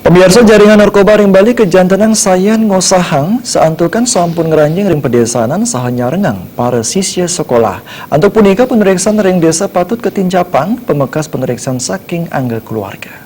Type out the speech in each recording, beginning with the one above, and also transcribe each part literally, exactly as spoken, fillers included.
Pemirsa, jaringan narkoba ring Bali kajantenang sayan ngosahang, saantukan sampun ngranjing ring padesanan saha nyarengang para sisya sekolah. Antuk punika, panureksan ring desa patut katincapang, pamekas panureksan saking angga keluarga.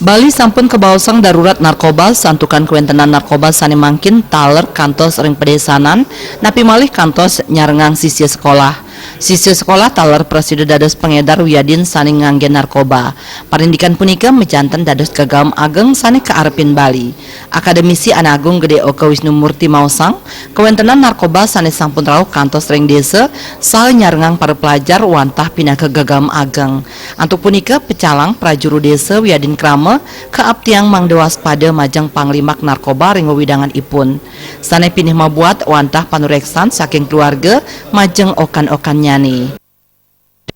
Bali sampun kabaosang darurat narkoba, santukan kawentenan narkoba sane mangkin taler kantos ring padesanan, napi malih kantos nyarengang sisya sekolah. Sisya sekolah taler prasida dados pangedar wiadin sane ngangge narkoba. Parindikan punika majanten dados gagaum ageng sane kaarepin Bali. Akademisi Anagung Gede Oka Wisnu Murti maosang, kawentenan narkoba sane sampun rauh kantos ring desa saha nyarengang para pelajar wantah pinaka gagaum ageng. Antuk punika, pecalang, prajuru desa wiadin krama kaaptiang mangda waspada majeng panglimak narkoba ring wewidangan ipun. Sane pinih mabuat wantah panureksan saking keluarga majeng okan-okannyane.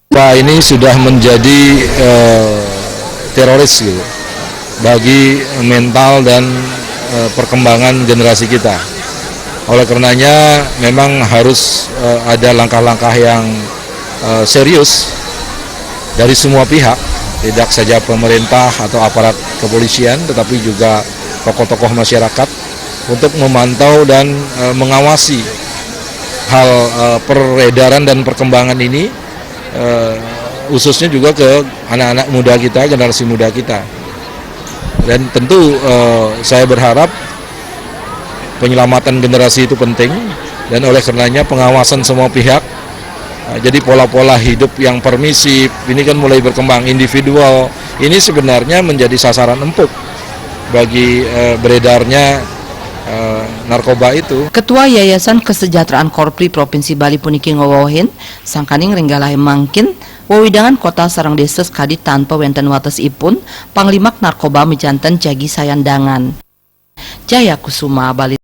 Pak, ini sudah menjadi eh, teroris gitu bagi mental dan eh, perkembangan generasi kita. Oleh karenanya memang harus eh, ada langkah-langkah yang eh, serius dari semua pihak, tidak saja pemerintah atau aparat kepolisian, tetapi juga tokoh-tokoh masyarakat untuk memantau dan eh, mengawasi hal eh, peredaran dan perkembangan ini, eh, khususnya juga ke anak-anak muda kita, generasi muda kita. Dan tentu eh, saya berharap penyelamatan generasi itu penting, dan oleh karenanya pengawasan semua pihak. Eh, jadi pola-pola hidup yang permisif ini kan mulai berkembang, individual. Ini sebenarnya menjadi sasaran empuk bagi eh, beredarnya eh, narkoba itu. Ketua Yayasan Kesejahteraan Korpri Provinsi Bali puniki ngwewehin, sangkaning ring galahe mangkin, wewidangan kota sareng desa sakadi tanpa wenten watesipun, panglimak narkoba majanten jagi sayandangan. Jaya Kusuma, Bali.